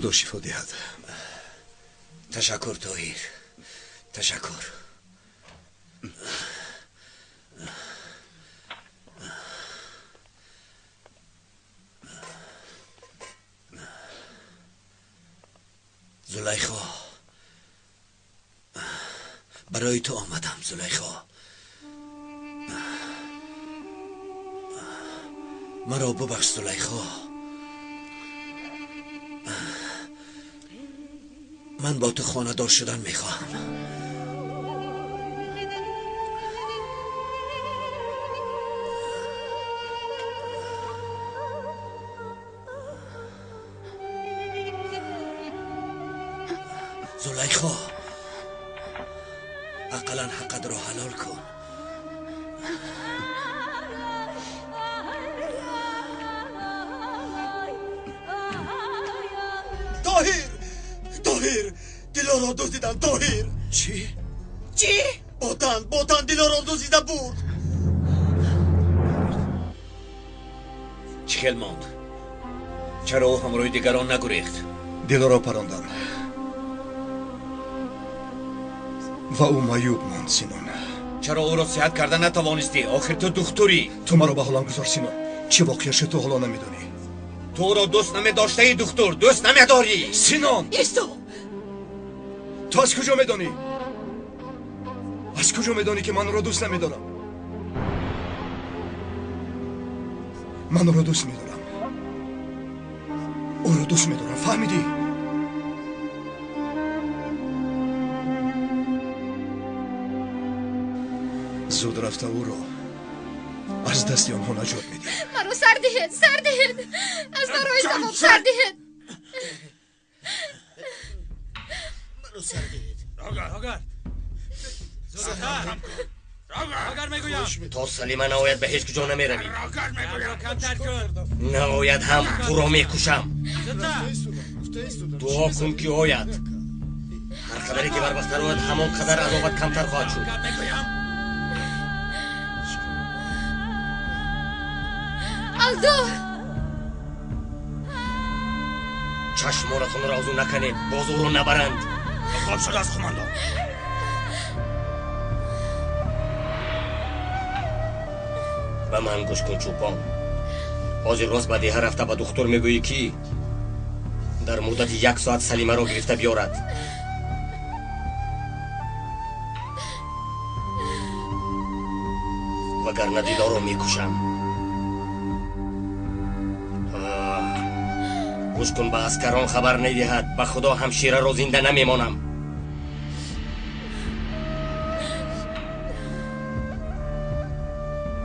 Худо шифо диҳад. Ташаккур, Тоҳир, ташаккур. Зулайхо, барои ту омадам, Зулайхо. Маро бубахш, Зулайхо. Ман бо ту хонадор шудан мехоҳам. Зулайхо, ақаллан ҳаққатро ҳалол кун. Тоҳир, Тоҳир, Дилоро дуздидан, Тоҳир. Чӣ? Чӣ? Ботан, Ботан Дилоро дуздида бурд. Чӣ хел монд? Чаро ӯ ҳамроҳи дигарон нагурехт? Дилоро парондан ва ӯ маъюб монд, Синон. Чаро ӯро сиҳат карда натавонистӣ? Охир ту духтурӣ. Ту маро ба ҳолам гузор, Синон. Чӣ воқеа шуд, ту ҳоло намедонӣ. Ту ӯро дӯст намедоштаи, духтур, дӯст намедорӣ. Синон! Исто! Ту аз куҷо медонӣ? Аз куҷо медонӣ, ки ман ӯро дӯст намедорам? Ман ӯро дӯст медорам. Ӯро дӯст медорам, фаҳмидӣ? Зуд рафта ӯро аз дасти онҳо наҷот медиҳем. Маро сар диҳед, сар диҳед, аз барои савоб сар диҳед. Маро сар диҳед. То Салима наояд, ба ҳеҷ куҷо намеравӣ. Наояд ҳам туро мекушам. Дуо кун, ки ояд. Ҳар қадаре ки барвақттар ояд, ҳамон қадар азобат камтар хоҳад шуд. Алдо! Чашмонатонро аз ӯ наканед, боз ӯро набаранд. Хоб шудааст, қумандон. Ба ман гӯш кун, чӯпон. Ҳозир рост ба деҳа рафта ба духтур мегӯӣ, ки дар муддати як соат Салимаро гирифта биёрад. Вагарна Дилоро мекушам. Гӯш кун, ба аскарон хабар медиҳад. Ба худо ҳамшираро зинда намемонам.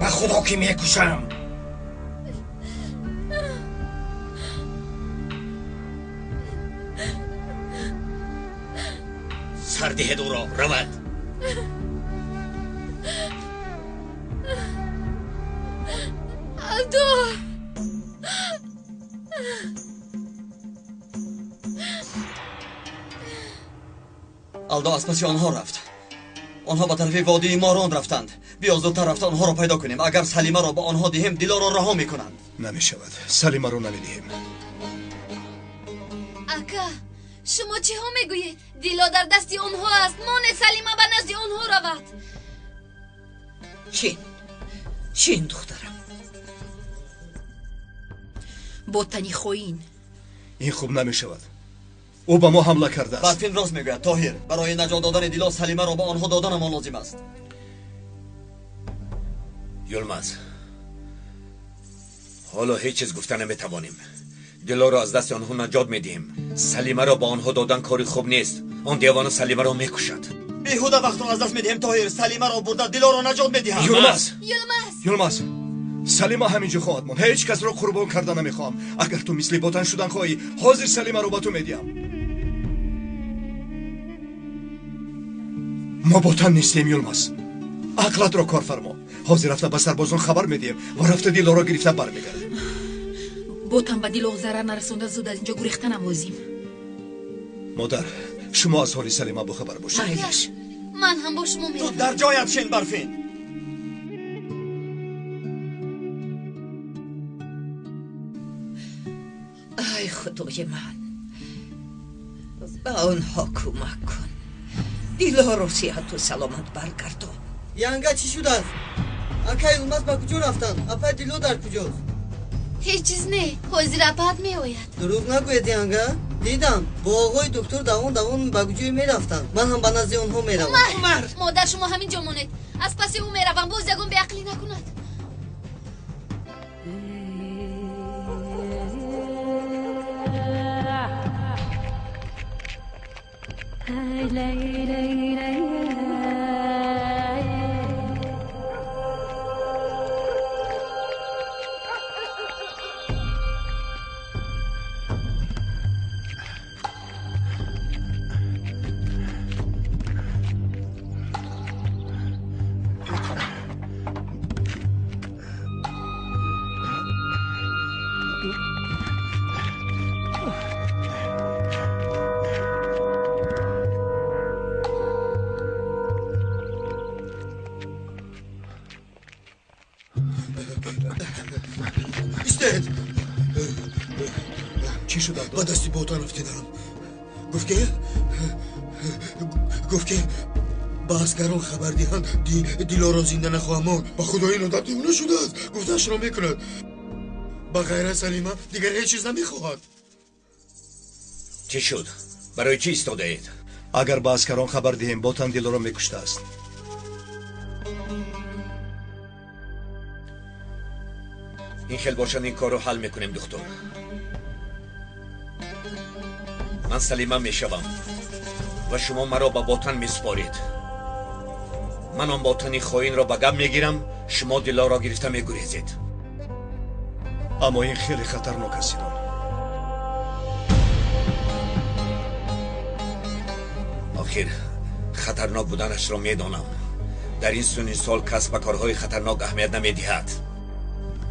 Ба худо ки мекушам. Сар диҳед ӯро, равад. Алдо! Алдо аз паси онҳо рафт. Онҳо ба тарафи водии Морон рафтанд. Биё зудтар рафта онҳоро пайдо кунем. Агар Салимаро ба онҳо диҳем, Дилоро раҳо мекунанд. Намешавад, Салимаро намедиҳем. Ака, шумо чиҳо мегӯед? Дило дар дасти онҳо аст. Моне Салима ба назди онҳо равад. Чин, чин, духтарам. Ботани хоин. Ин хуб намешавад. Ӯ ба мо ҳамла кардааст. Барфин рост мегӯяд, Тоҳир. Барои наҷот додани Дило Салимаро ба онҳо доданамон лозим аст. Юлмаз, ҳоло ҳеҷ чиз гуфта наметавонем. Дилоро аз дасти онҳо наҷот медиҳем. Салимаро ба онҳо додан кори хуб нест. Он девона Салимаро мекушад. Беҳуда вақтро аз даст медиҳем, Тоҳир. Салимаро бурда Дилоро наҷот медиҳам. Юлмаз! Юлмаз! Юлмаз! Салима ҳаминҷо хоҳад монд. Ҳеҷ касро қурбон карда намехоҳам. Агар ту мисли Ботан шудан хоҳӣ, ҳозир Салимаро ба ту медиҳам. Мо Ботан нестем, Юлмаз. Ақлатро кор фармо. Ҳозир рафта ба сарбозон хабар медиҳем ва рафта Дилоро гирифта бармегардем. Ботан ба Дило зарар нарасонда, зуд аз инҷо гурехтанам лозим. Модар, шумо аз ҳоли Салима бохабар бошед. Майлаш. Ман ҳам бо шумо меравам. Ту дар ҷоят шин, Барфин. Ай худои ман, Ба онҳо кӯмак кун. Дилоро сиҳату саломат баргардон. Янга, чӣ шудааст? Акай Улмаз ба куҷо рафтанд? Апай Дило дар куҷост? Ҳеҷ чиз не, ҳозир апаат меояд. Дурӯғ нагӯед, янга. Дидам, бо оғои доктор давон давон ба куҷое мерафтанд. Ман ҳам ба назди онҳо меравам. Умар! Модар, шумо ҳамин ҷо монед. Аз паси ӯ меравам, боз ягон беақлӣ накунад. Чӣ шуд? Ба дасти Ботан афтидам. Гуфт ки ба аскарон хабар диҳанд, Дилоро зинда нахоҳам монд. Ба худо, ин одам девона шудааст. Гуфтаашро мекунад. Ба ғайр аз Салима дигар ҳеҷ чиз намехоҳад. Чӣ шуд? Барои чӣ истодаед? Агар ба аскарон хабар диҳем, Ботан Дилоро мекуштааст. Ин хел бошад, ин корро ҳал мекунем, духтур. Ман Салима мешавам ва шумо маро ба Ботан месупоред. Ман он Ботани хоинро ба гап мегирам, шумо Дилоро гирифта мегурезед. Аммо ин хеле хатарнок аст, Синон. Охир хатарнок буданашро медонам. Дар ин сунни сол кас ба корҳои хатарнок аҳамият намедиҳад.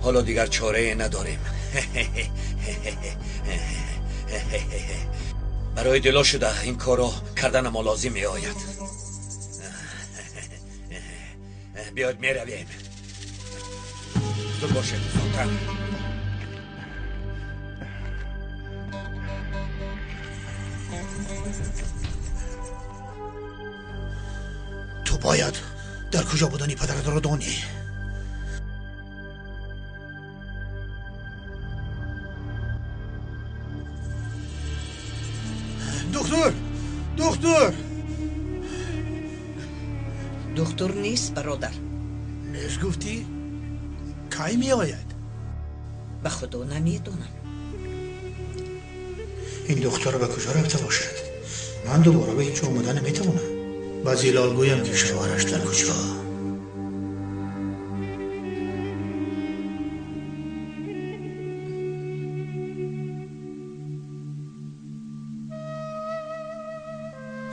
Ҳоло дигар чорае надорем. Барои Дило шуда ин корро карданамо лозим меояд. Биёед, меравем. Зуд бошед, зудтар. Ту бояд дар куҷо будани падаратро донӣ. Духтур! Духтур! Духтур нест, бародар. Нест гуфтӣ? Кай меояд? Ба худо намедонам. Ин духтар ба куҷо рафта бошад? Ман дубора ба инҷо омада наметавонам. Ба Зилол гӯям ки шавҳараш дар куҷо.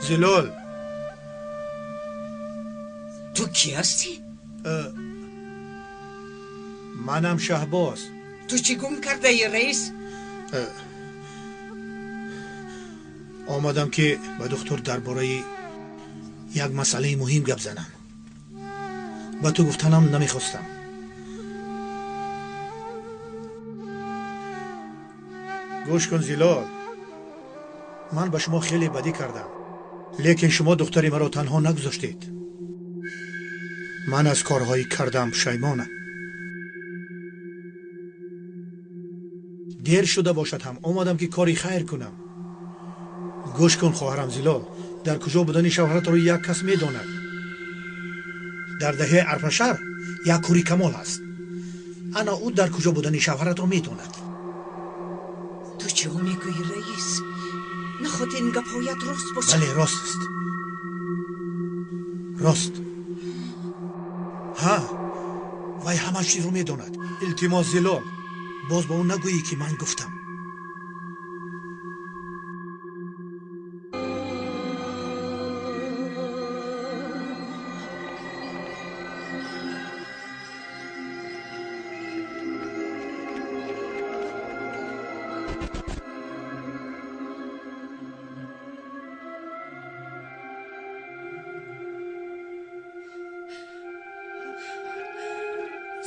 Зилол, Ту кӣ ҳастӣ? Манам Шаҳбоз. Ту чӣ гум кардаӣ, раис? Омадам ки ба духтур дар бораи як масъалаи муҳим гап занам. Ба ту гуфтанам намехостам. Гӯш кун, Зилол, ман ба шумо хеле бадӣ кардам, лекин шумо духтари маро танҳо нагузоштед. Ман аз корҳои кардам пушаймонам. Дер шуда бошад ҳам омадам ки кори хайр кунам. Гӯш кун, хоҳарам Зилол, дар куҷо будани шавҳаратро як кас медонад. Дар даҳаи Арпашар як кури Камол аст. Ана ӯ дар куҷо будани шавҳаратро медонад. Ту чӣ мегӯӣ, раис? Наход ин гапҳоят рост бошад? Бале, рост аст. Рост. Ҳа, вай ҳама чизро медонад. Илтимос, Зилол, боз ба ӯ нагӯӣ ки ман гуфтам.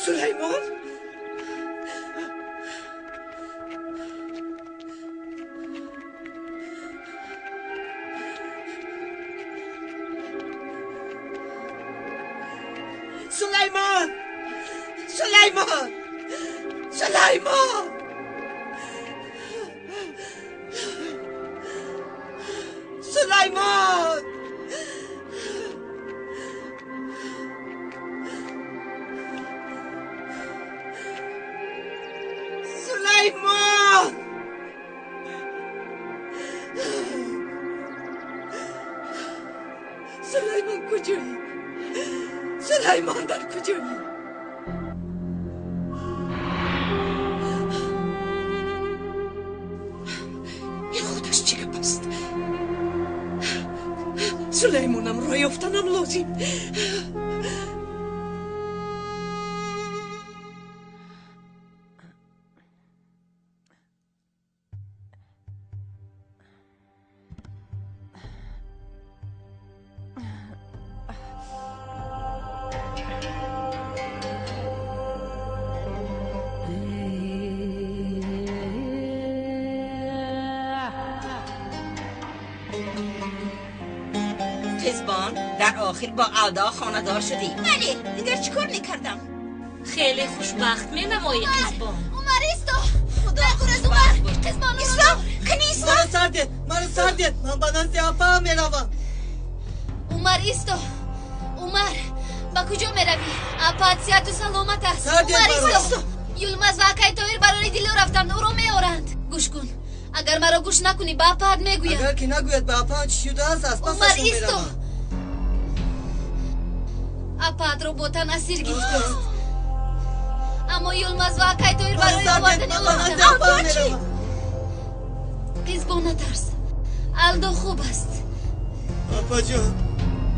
Сулаймон? Сулаймон! Сулаймон! Сулаймон! Сулаймон! Сулаймон! Сулаймон куҷоӣ? Сулаймон дар куҷоӣ? Ин худаш чӣ гап аст? Сулаймонамро ёфтанам лозим. قزبان در آخر با الدا خانه‌دار شدی. بله، دیگر چیکار میکردم؟ خیلی خوشبخت مینمایی قزبان. عمر ایستا، خدا عمر، قزبان ایستا، کنی ایستا. مرا سر ده، مرا سر ده، من به نزد اپا میروم. عمر ایستا، عمر با کجا میروی؟ اپا صحت و سلامت است. عمر ایستا، یلمز و اکای تویر برای دلو رفتند، او را میآورند. گوش کن، اگر مرا گوش نکنی به اپا میگویم. اگر که نگوید به اپا چی شده است، از پسش میروم. اپات رو بوتن اسیر گرفته است. اما یلمز و اکای تویر برای آوردن او رفتند. قزبان نترس، الدو خوب است. اپا جان،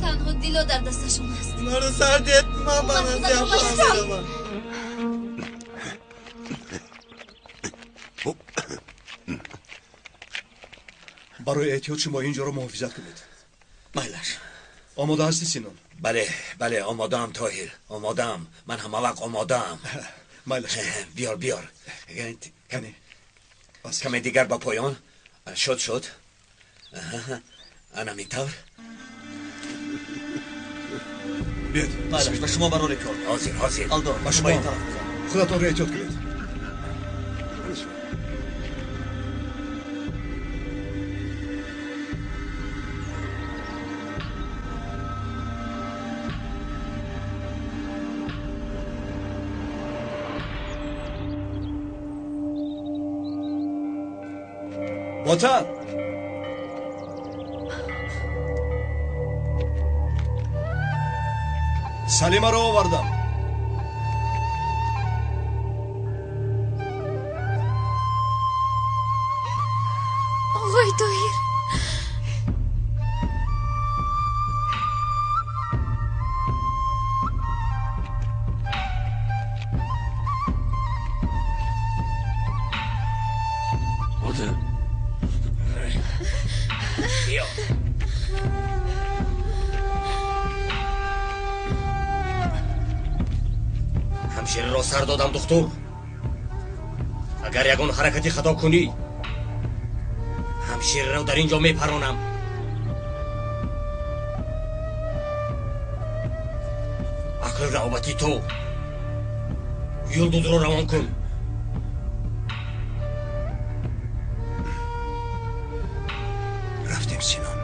تنها دیلو در دستشون است. مرا سر ده، من به نزد اپا میروم. برای احتیاط شما اینجا رو محافظت کنید. مایلش. آماده هستی سینون؟ بله بله آماده ام طاهر، آماده ام. من همه وقت آماده ام. مایلش. بیار بیار. کمی دیگر با پایان. شد شد. انا اینطور. بیاد. مایلش به شما برای کار. حاضر حاضر. الدو با شما این طرف بزن. خودتون رو احتیاط کنید. وطن، سلیمه رو آوردم. آقای طاهر، همشیره را سر دادم دختر. اگر یگان حرکتی خطا کنی همشیره را در اینجا میپرانم. اکنون نوبتی تو، یلدوز را روان کن. رفتیم سینون.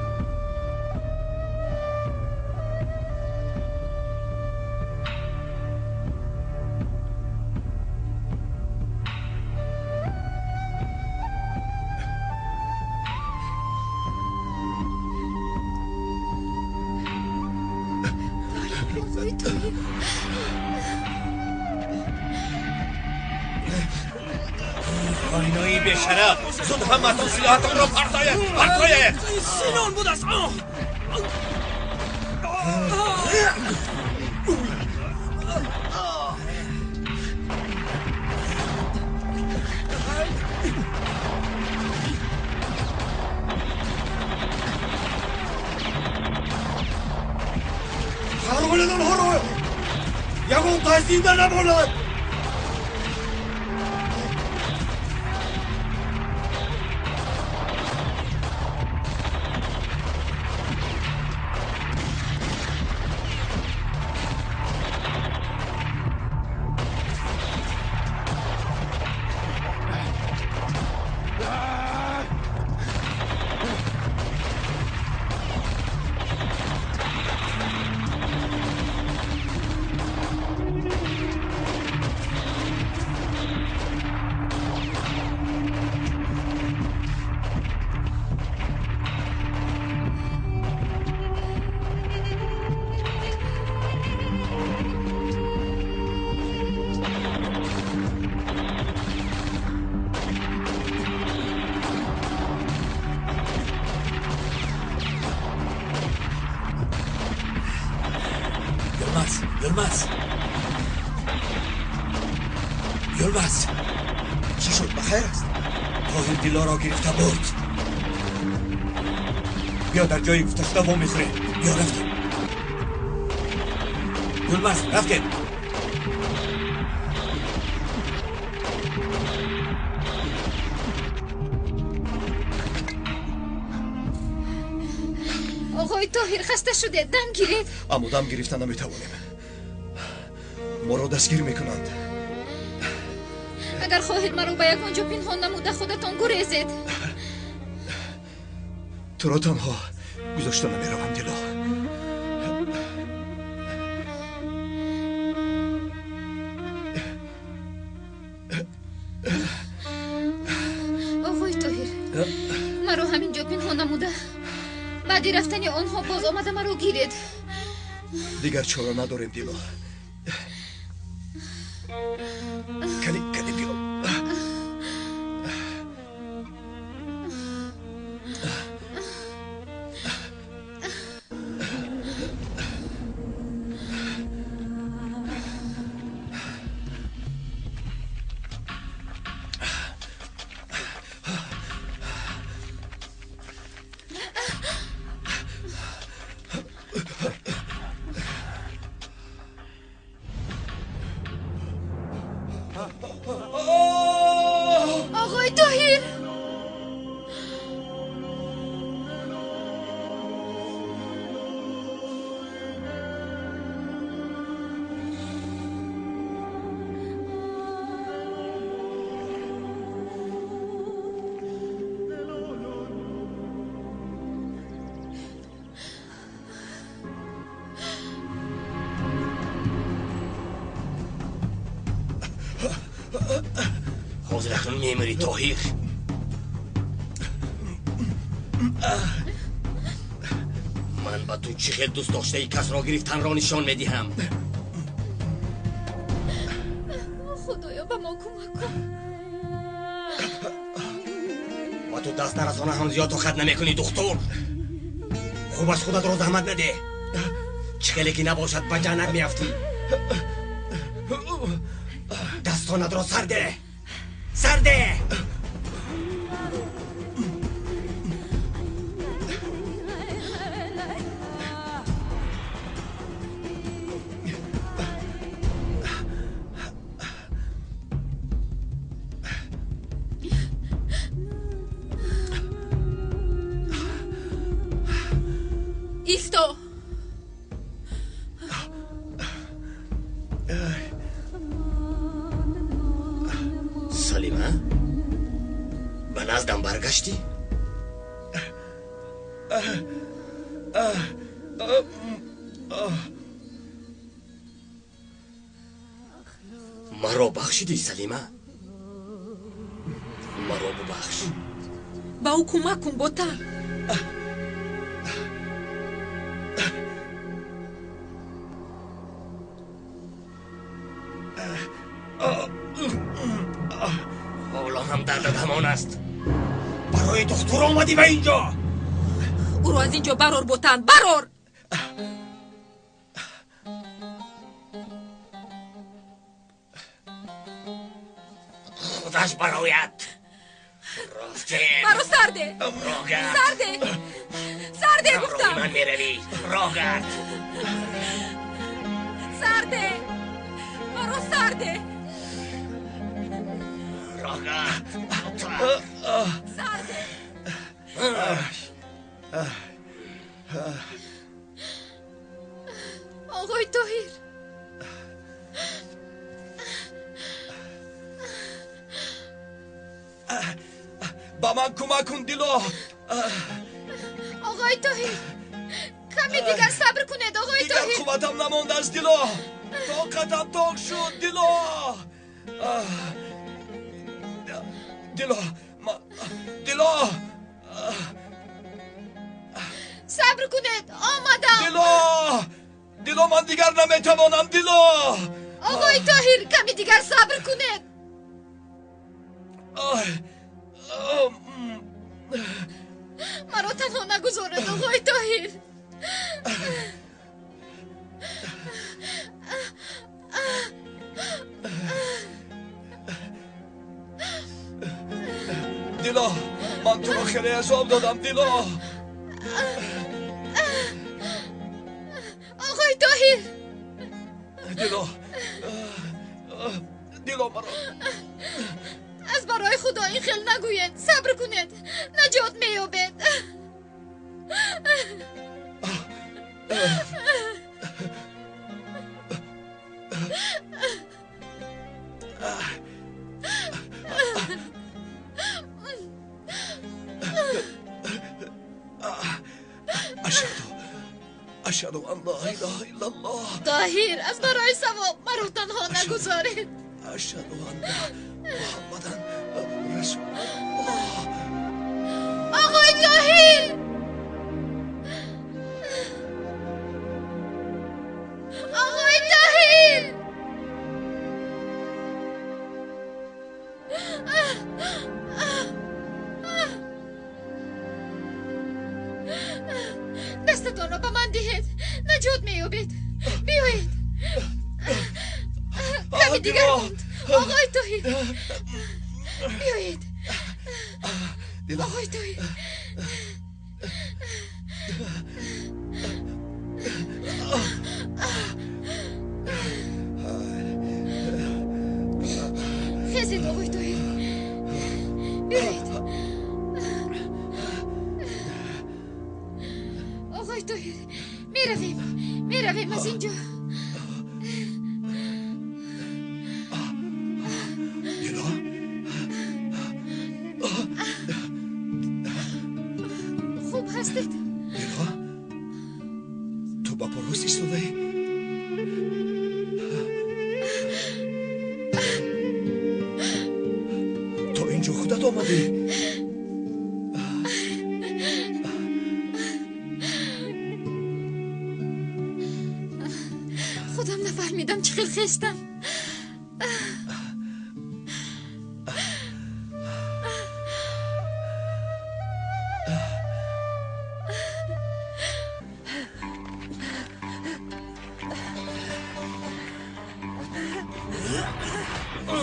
خائنای بی‌شرف، زود همتون سلاحتون را پرتاید، پرتاید. سینون بود است. خارولد آنها را، یگان تا زنده نماند. Юлмаз, Юлмаз, Юлмаз. Чӣ шуд? Ба хайр аст? Тоҳир Дилоро гирифта бурд. Биё дар ҷои гуфташуда вомехӯрем. Биё рафтем. Юлмаз, рафтем. Оғои Тоҳир, хаста шудед, дам гиред. Аммо дам гирифта наметавонем. Моро дастгир мекунанд. Агар хоҳед маро ба ягон ҷо пинҳон намуда худатон гурезед. Туро танҳо гузошта намеравам, Дило. Оғои Тоҳир, маро ҳамин ҷо пинҳон намуда баъди рафтани онҳо боз омада маро гиред. Дигар чора надорем, Дило. Кани, кани биё. Оғои Тоҳир! Ҳозир акнун мемирӣ, Тоҳир. Ман ба ту чӣ хел дӯст доштаи касро гирифтанро нишон медиҳам. Худоё, ба мо кӯмак кун. Ба ту даст нарасона ҳам зиёд тоқат намекунӣ, духтур. Хуб аст, худатро заҳмат надеҳ. Чӣ хеле ки набошад, ба ҷаннат меафтӣ. Дастонатро сар деҳ, сар деҳ. Исто! Салима, ба наздам баргаштӣ? Маро бахшидӣ, Салима? Маро бубахш. Ба ӯ кӯмак кун, Ботан. Ҳоло ҳам дардат ҳамон аст. Барои духтур омадӣ ба ин ҷо. Ӯро аз ин ҷо барор, Ботан, барор! Худаш барояд. Рафтем. Маро сарде! Роҳ гард. Сарде! Сарде гуфтам! Ман меравӣ. Роҳ гард. Сарде! Маро сарде! Роҳ гард. Сарде! Оғои Тоҳир! Ба ман кӯмак кун, Дило. Оғои Тоҳир, каме дигар сабр кунед, оғои Дигар Тоҳир. қувватам намондааст, Дило. Тоқатам тоқ шуд, Дило. Дило, Дило. Сабр кунед, омадам. Дило, Дило, ман дигар наметавонам, Дило. Оғои Тоҳир, каме дигар сабр кунед. Маро танҳо нагузоред, оғои Тоҳир. Дило, ман туро хеле азоб додам, Дило. Оғои Тоҳир. Дило, Дило маро. Аз барои Худо ин хел нагӯед, сабр кунед, наҷот меёбед. Ашҳаду ан ла илаҳа иллаллоҳ. Тоҳир, аз барои савоб маро танҳо нагузоред. Ашҳаду анна Муҳаммадан расулуллоҳ. Оғои Тоҳир! Оғои Тоҳир! Дастатонро ба ман диҳед, наҷот меёбед. Биёед. Ками дигар монд. Оғои Тоҳир, биёед. Оғои Тоҳир. Хезед, оғои Тоҳир. Биёед. Оғои Тоҳир, меравем, меравем аз инҷо. Дило? Хуб ҳастед? Дило? Ту ба по рост истодаӣ? То инҷо худат омадӣ? Худам нафаҳмидам чӣ хел хестам.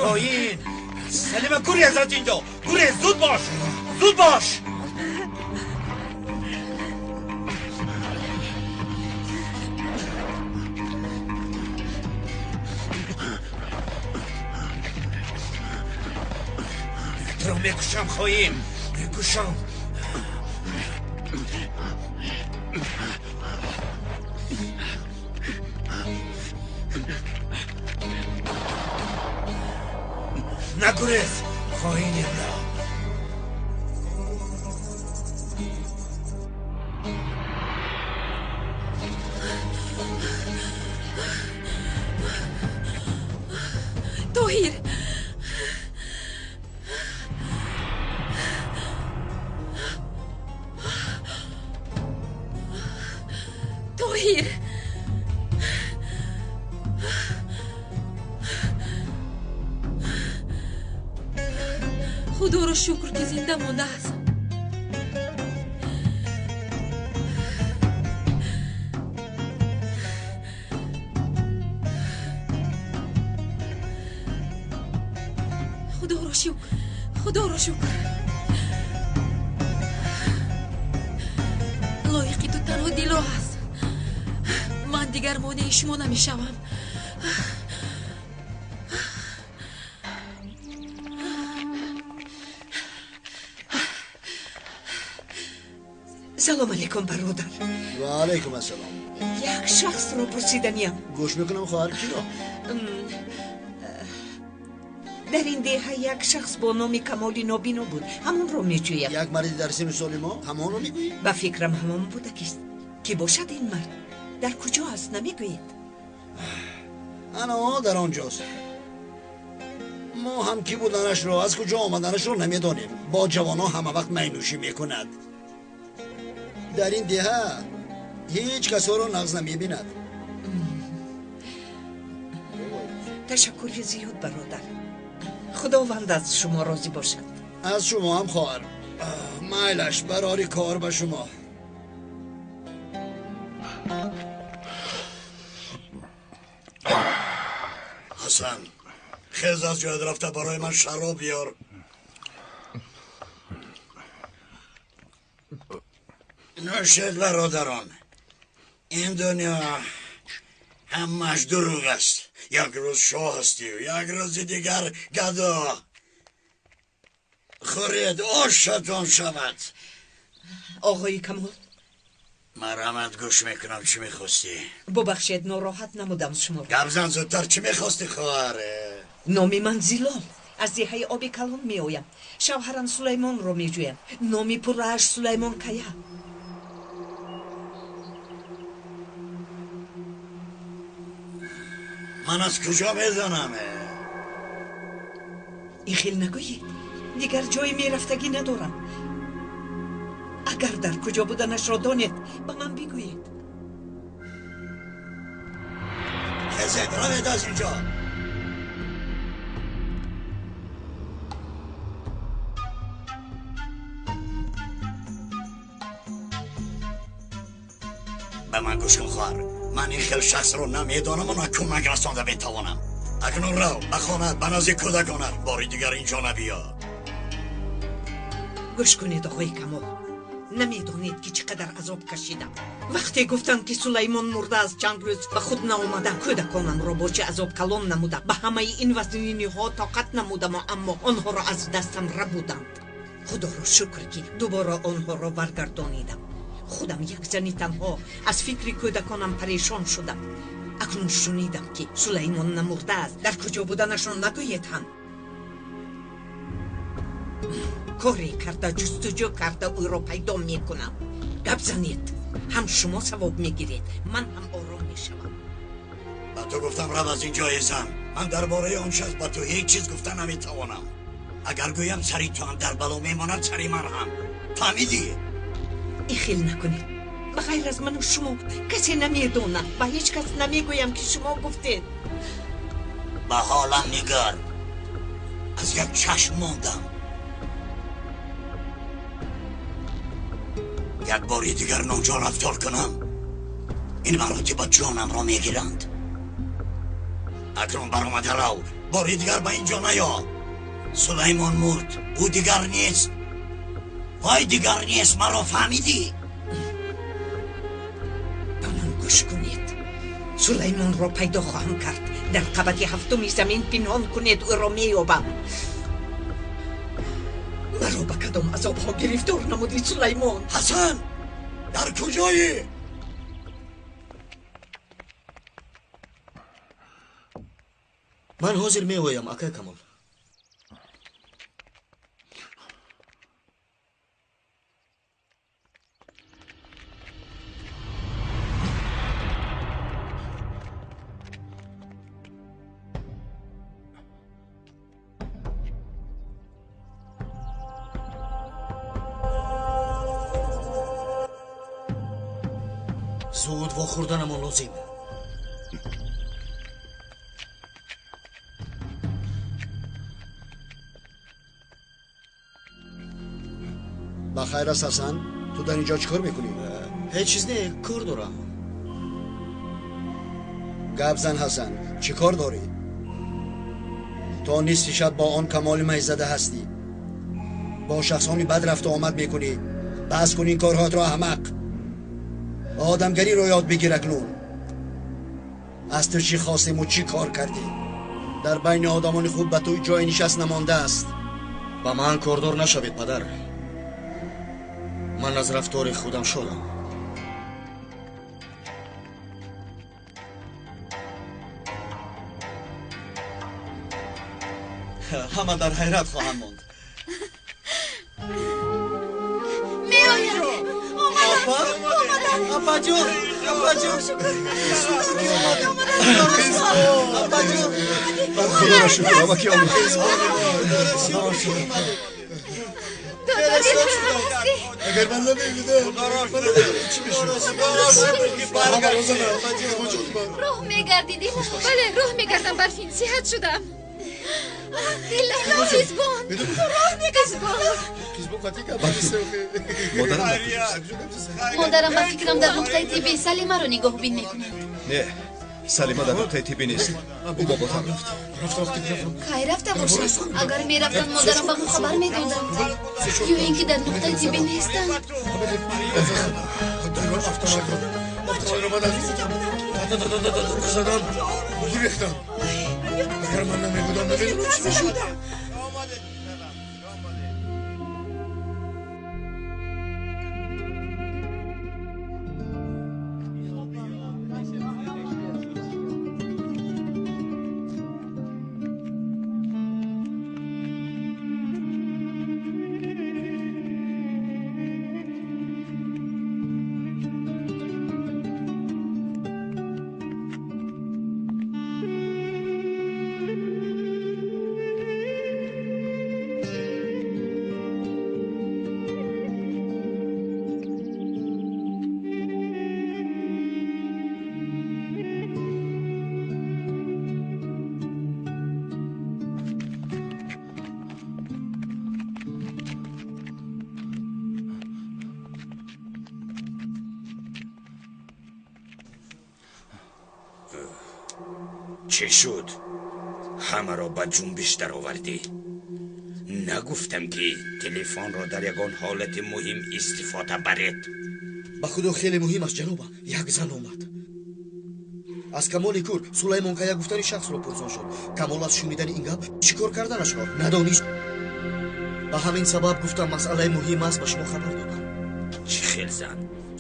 Хоин! Салима, гурез аз инҷо! Гурез, зуд бош! Зуд бош! Туро мекушам, хоин! Мекушам! Нагурез, хоини бро! Тоҳир! Тоҳир! Худоро шукр, ки зинда мондааст. Худоро шукр, Худоро шукр. Лоиқи ту танҳо Дило аст. Ман дигар монеи шумо намешавам. Салом алейкум, бародар. Ва алейкум ассалом. Як шахсро пурсиданиям. Гӯш мекунам, хоҳар, киро? Дар ин деҳа як шахс бо номи Камоли нобино буд. Ҳамонро меҷӯям. Як марди дар синну соли мо? Ҳамонро мегӯӣ? Ба фикрам ҳамон будагист. Ки бошад ин мард? Дар куҷо аст, намегӯед? Ана дар он ҷост. Мо ҳам кӣ буданашро, аз куҷо омаданашро намедонем. Бо ҷавонҳо ҳама вақт майнӯшӣ мекунад. Дар ин деҳа ҳеҷ касоро нағз намебинад. Ташаккури зиёд, бародар. Худованд аз шумо розӣ бошад. Аз шумо ҳам, хоҳар. Майлаш, барори кор ба шумо. Ҳасан, хез аз ҷоят рафта барои ман шароб биёр. Нӯшед бародарон, ин дунё ҳамааш дурӯғ аст. Як рӯз шоҳ ҳастию, як рӯзи дигар гадо. Хӯред, ошатон шавад. Оғои Камол, марҳамат, гӯш мекунам. Чӣ мехостӣ? Бубахшед, нороҳат намудам шуморо. Гап зан зудтар, чӣ мехостӣ, хоҳар? Номи ман Зилол, аз деҳаи Оби Калон меоям. Шавҳарам Сулаймонро меҷӯям. Номи пуррааш Сулаймон Кая. Ман аз куҷо медонам? Ин хел нагӯед, дигар ҷои мерафтагӣ надорам. Агар дар куҷо буданашро донед, ба ман бигӯед. Хезед, равед аз инҷо. Ба ман гӯш кун, хоҳар. Ман ин хел шахсро намедонаму на кӯмак расонда метавонам. Акнун рав ба хонат, ба назди кӯдаконат. Бори дигар инҷо набиё. Гӯш кунед, оғои Камол, намедонед ки чӣ қадар азоб кашидам. Вақте гуфтанд ки Сулаймон мурдааст, чанд рӯз ба худ наомадам. Кӯдаконамро бо чӣ азоб калон намудам. Ба ҳамаи ин вазниниҳо тоқат намудаму, аммо онҳоро аз дастам рабуданд. Худоро шукр, ки дубора онҳоро баргардонидам. Худам як зани танҳо аз фикри кӯдаконам парешон шудам. Акнун шунидам, ки Сулаймон намурдааст. Дар куҷо буданашро нагӯед ҳам. Коре карда, ҷустуҷӯ карда ӯро пайдо мекунам. Гап занед, ҳам шумо савоб мегиред, ман ҳам ором мешавам. Ба ту гуфтам, рав аз инҷо, эй зан. Ман дар бораи он шахс ба ту ҳеҷ чиз гуфта наметавонам. Агар гӯям, сари ту ҳам дар бало мемонад, сари ман ҳам. Фаҳмидӣ? Ин хел накунед. Ба ғайр аз ману шумо касе намедонад. Ба ҳеҷ кас намегӯям, ки шумо гуфтед. Ба ҳолам нигар, аз як чашм мондам. Як бори дигар ноҷо рафтор кунам, ин маротиба ҷонамро мегиранд. Акнун баромада рав, бори дигар ба инҷо наё. Сулаймон мурд, ӯ дигар нест. Вай дигар нест, маро фаҳмидӣ? Ба ман гӯш кунед. Сулаймонро пайдо хоҳам кард. Дар қабати ҳафтуми замин пинҳон кунед, ӯро меёбам. Маро ба кадом азобҳо гирифтор намудӣ, Сулаймон? Ҳасан, дар куҷоӣ? Ман ҳозир меоям, акай Камол. Зуд вохӯрданамон лозим. Ба хайр аст, Ҳасан. Ту дар инҷо чӣ кор мекунӣ? Ҳеҷ чиз не, кор дорам. Гап зан, Ҳасан, чӣ кор дорӣ? То нисфи шаб бо он Камоли майзада ҳастӣ. Бо шахсони бад рафту омад мекунӣ. Бас кун ин корҳоятро, аҳмақ. Одамгариро ёд бигир акнун. Аз ту чӣ хостему чӣ кор кардӣ? Дар байни одамони хуб ба ту ҷои нишаст намондааст. Ба ман кордор нашавед, падар. Ман аз рафтори худам шодам. Ҳама дар ҳайрат хоҳанд монд. Меояд. Омадам. Апаҷон, апаҷон, шукр ки омадед. Апаҷон, Худоро шукр, амаки омад. Агар ман намебудам, чӣ мешуд? Роҳ мегардӣ, Дило? Бале, роҳ мегардам, Барфин. Сиҳат шудам. Дило, Қизбон, Қизбон. Модарам Модарам ба фикрам дар нуқтаи тиббӣ Салимаро нигоҳубин мекунад. Не, Салима дар нуқтаи тиббӣ нест. Ӯ ба Ботан рафт. Кай рафта бошад? Агар мерафтанд, модарам ба мо хабар медоданд. Ё ин ки дар нуқтаи тиббӣ нестанд. Агар ман намебудам, намедонам чӣ мешуд. Чӣ шуд? Ҳамаро ба ҷунбиш даровардӣ. Нагуфтам, ки телефонро дар ягон ҳолати муҳим истифода баред. Ба худо, хеле муҳим аст, ҷаноба. Як зан омад, аз Камоли кур Сулаймон Кая гуфтани шахсро пурсон шуд. Камол аз шунидани ин гап чӣ кор карданашро надонист. Ба ҳамин сабаб гуфтам, масъалаи муҳим аст, ба шумо хабар додам. Чӣ хел зан?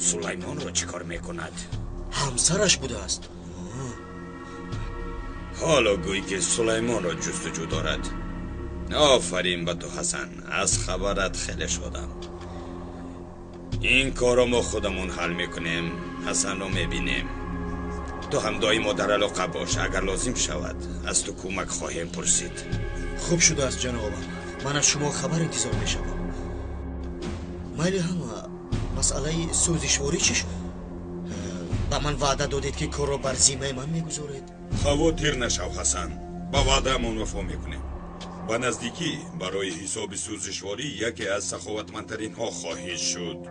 Сулаймонро чӣ кор мекунад? Ҳамсараш будааст. Ҳоло гӯй, ки Сулаймонро ҷустуҷӯ дорад. Офарин ба ту, Ҳасан, аз хабарат хеле шодам. Ин корро мо худамон ҳал мекунем. Ҳасанро мебинем. Ту ҳам доимо дар алоқа бош, агар лозим шавад, аз ту кӯмак хоҳем пурсид. Хуб шудааст, ҷанобам. Ман аз шумо хабар интизор мешавам. Майли, ҳама масъалаи сӯзишворӣ чӣ шуд? Ба ман ваъда додед, ки корро бар зиммаи ман мегузоред. Хавотир нашав, Ҳасан, ба ваъдаамон вафо мекунем. Ба наздикӣ барои ҳисоби сӯзишворӣ яке аз саховатмандтаринҳо хоҳӣ шуд.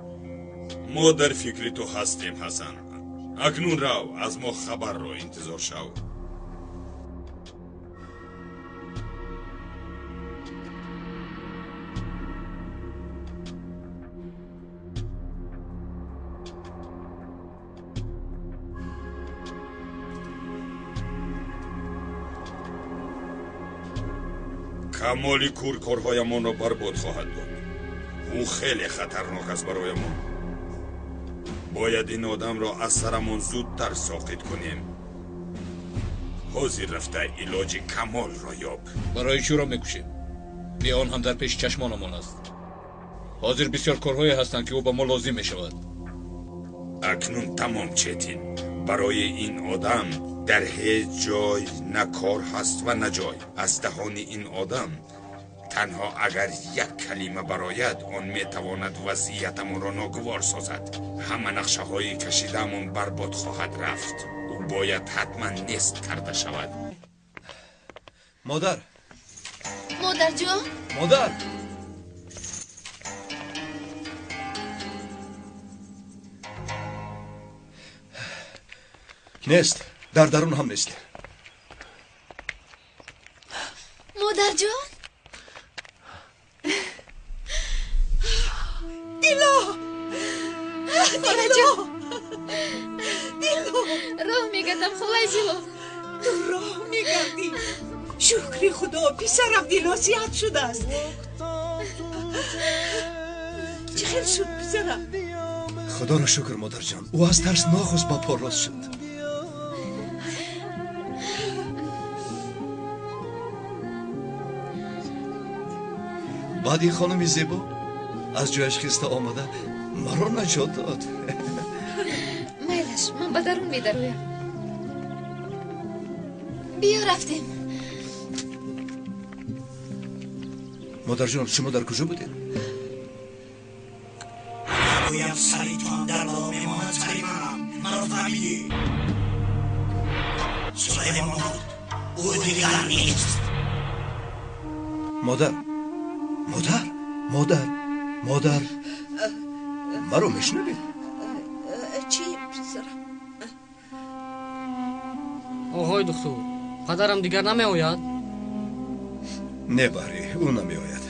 Мо дар фикри ту ҳастем, Ҳасан. Акнун рав, аз мо хабарро интизор шав. Камоли кур корҳоямонро барбод хоҳад дод. Ӯ хеле хатарнок аст бароямон. Бояд ин одамро аз сарамон зудтар соқит кунем. Ҳозир рафта илоҷи Камолро ёб. Барои чиро мекушем? Бе он ҳам дар пеши чашмонамон аст. Ҳозир бисёр корҳое ҳастанд, ки ӯ ба мо лозим мешавад. Акнун тамом, Четин. Барои ин одам дар ҳеҷ ҷой на кор ҳаст ва на ҷой. Аз даҳони ин одам танҳо агар як калима барояд, он метавонад вазъиятамонро ногувор созад. Ҳама нақшаҳои кашидаамон барбод хоҳад рафт. Ӯ бояд ҳатман нест карда шавад. Модар! Модарҷон! Модар! Нест, дар дарун ҳам нест. Модарҷон! Дило! Холаҷон! Дило! Роҳ мегардам, холаи Зилол. Ту роҳ мегардӣ? Шукри Худо, писарам Дило сиҳат шудааст. Чӣ хел шуд, писарам? Худоро шукр, модарҷон, ӯ аз тарс нохост ба по рост шуд. Баъд ин хонуми зебо аз ҷояш хиста омада маро наҷот дод. Майлаш, ман ба дарун медароям. Биё, рафтем. Модарҷон, шумо дар куҷо будед? Гӯям, сари туам дар бало мемонад, сари манам. Маро фаҳмидӣ? Сулаймон мурд, ӯ дигар нест. Модар, модар, модар, модар, маро мешунавед? Чӣ, писарам? Оғои духтур, падарам дигар намеояд? Не, Баҳрӣ, ӯ намеояд.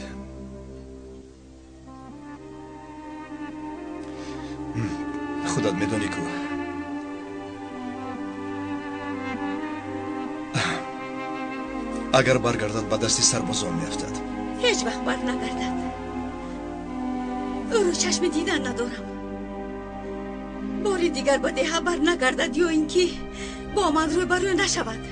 Худат медонӣ ку. Агар баргардад, ба дасти сарбозон меафтад. Ҳеҷ вақт бар нагардад. Ӯро чашми дидан надорам. Бори дигар ба деҳа бар нагардад ё ин ки бо ман рӯбарӯ нашавад.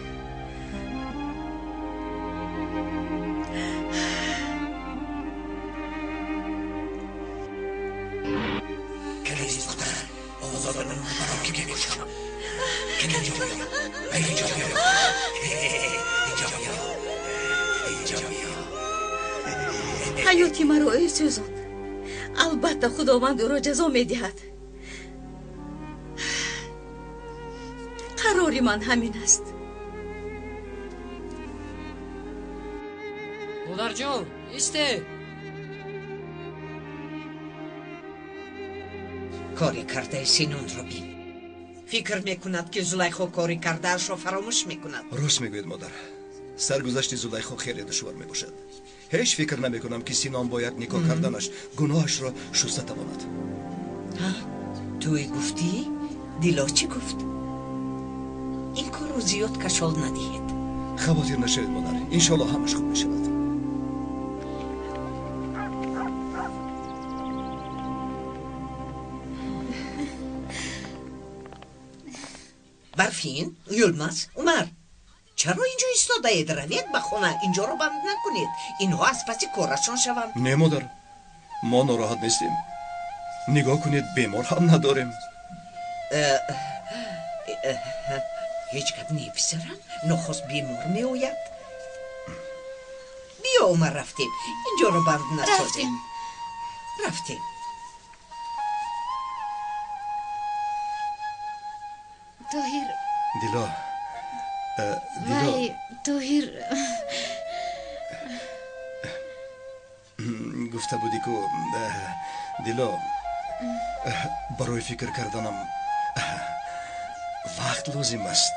Каниз духтар, озода маро ки мекушам. Кани инҷо биё, инҷо биё, инҷо биё, инҷо биё. Ҳаёти маро ӯ сӯзонд. Албатта Худованд ӯро ҷазо медиҳад. Қарори ман ҳамин аст. Модарҷон, исте! Кори кардаи Синонро бин. Фикр мекунад, ки Зулайхо кори кардаашро фаромӯш мекунад. Рост мегӯед, модар. Саргузашти Зулайхо хеле душвор мебошад. Ҳеҷ фикр намекунам, ки Синон бо як никоҳ карданаш гуноҳашро шуста тавонад. Туй гуфтӣ? Дило чӣ гуфт? Ин корро зиёд кашол надиҳед. Хавотир нашавед, модар. Иншоалло ҳамаш хуб мешавад. Барфин, Юлмаз, Умар, чаро инҷо истодаед? Равед ба хона, инҷоро банд накунед. Инҳо аз паси корашон шаванд. Не, модар, мо нороҳат нестем. Нигоҳ кунед, бемор ҳам надорем. Ҳеҷ гап не, писарам, нохост бемор меояд. Биё, Умар, рафтем. Инҷоро банд насозем. Рафтем. Тоҳир. Дило. Дило. Вай, Тоҳир. Гуфта будӣ ку, Дило, барои фикр карданам вақт лозим аст.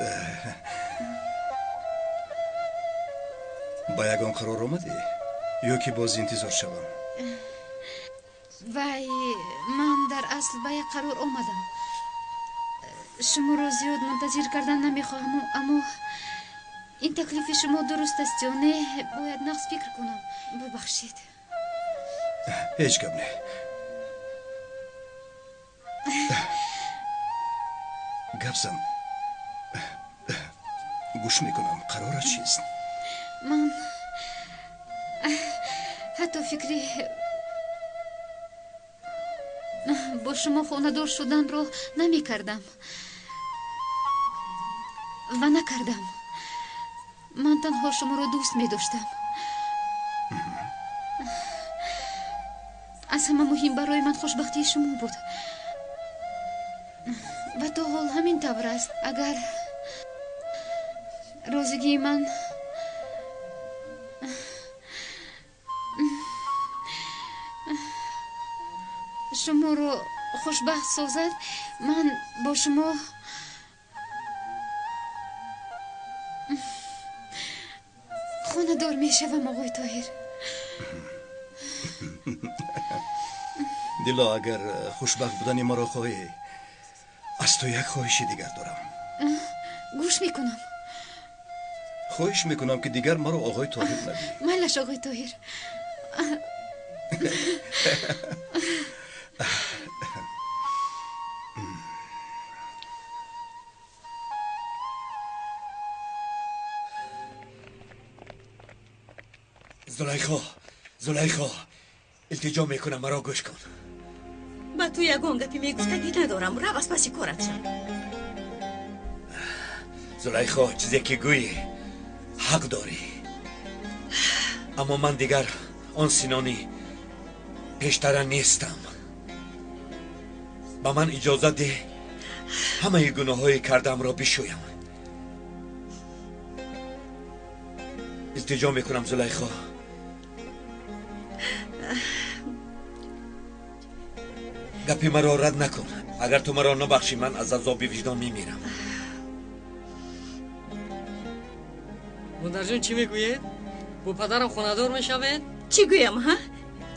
Ба ягон қарор омадӣ ё ки боз интизор шавам? Вай, ман дар асл ба як қарор омадам. Шуморо зиёд мунтазир кардан намехоҳам, аммо ин таклифи шумо дуруст аст ё не, бояд нағз фикр кунам. Бубахшед. Ҳеҷ гап не. Гап зан, гӯш мекунам. Қарорат чист? Ман ҳатто фикри бо шумо хонадор шуданро намекардам ва накардам. Ман танҳо шуморо дӯст медоштам. Аз ҳама муҳим барои ман хушбахтии шумо буд ва то ҳол ҳамин тавр аст. Агар розигии ман шуморо хушбахт созад, ман бо шумо хонадор мешавам, оғои Тоҳир. Дило, агар хушбахт будани маро хоҳӣ, аз ту як хоҳиши дигар дорам. Гӯш мекунам. Хоҳиш мекунам, ки дигар маро оғои Тоҳир нагӯӣ. Майлаш, оғои Тоҳир. Зулайхо, Зулайхо, илтиҷо мекунам, маро гӯш кун. Ба ту ягон гапи мегуфтагӣ надорам. Рав, аз паси корат шав. Зулайхо, чизе ки гӯӣ ҳақ дорӣ, аммо ман дигар он Синони пештара нестам. Ба ман иҷозат деҳ ҳамаи гуноҳҳои кардаамро бишӯям. Илтиҷо мекунам, Зулайхо. Гапи маро рад накун. Агар ту маро набахшӣ, ман аз азоби виҷдон мемирам. Модарҷон, чӣ мегӯед? Бо падарам хонадор мешавед? Чӣ гӯям, ҳа?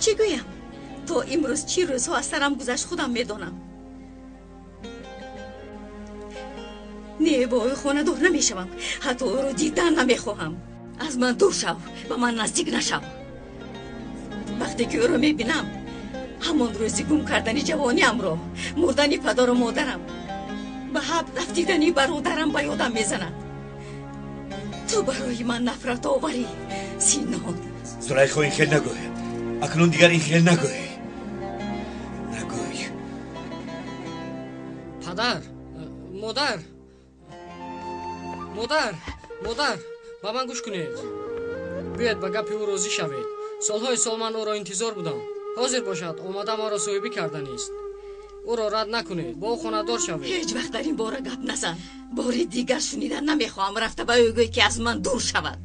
Чӣ гӯям? То имрӯз чӣ рӯзҳо аз сарам гузашт, худам медонам. Не, бо ӯ хонадор намешавам. Ҳатто ӯро дидан намехоҳам. Аз ман дур шав, ба ман наздик нашав. Вақте ки ӯро мебинам, ҳамон рӯзи гум кардани ҷавониамро, мурдани падару модарам, ба ҳабс афтидани бародарам ба ёдам мезанад. Ту барои ман нафрат оварӣ, Синон. Зулайхо, ин хел нагӯй. Акнун дигар ин хел нагӯй. Нагӯй. Падар, модар, модар, модар, ба ман гӯш кунед. Биёед ба гапи ӯ розӣ шавед. Солҳои сол ман ӯро интизор будам. Ҳозир бошад, омада маро соҳибӣ карданист. Ӯро рад накунед, бо ӯ хонадор шавед. Ҳеҷ вақт дар ин бора гап назан. Бори дигар шунидан намехоҳам. Рафта ба ӯ гӯй, ки аз ман дур шавад.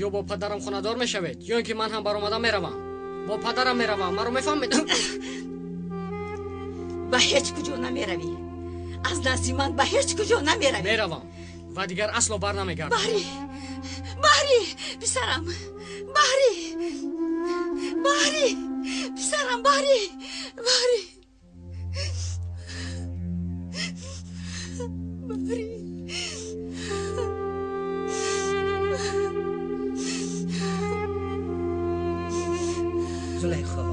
Ё бо падарам хонадор мешавед, ё ин ки ман ҳам баромада меравам. Бо падарам меравам, маро мефаҳмед? Ба ҳеҷ куҷо намеравӣ. Аз назди ман ба ҳеҷ куҷо намеравӣ. Меравам ва дигар асло бар намегардам. Баҳрӣ, Баҳрӣ, писарам, Баҳрӣ, Баҳрӣ, писарам, Баҳрӣ, Баҳрӣ, Баҳрӣ. Зулайхо,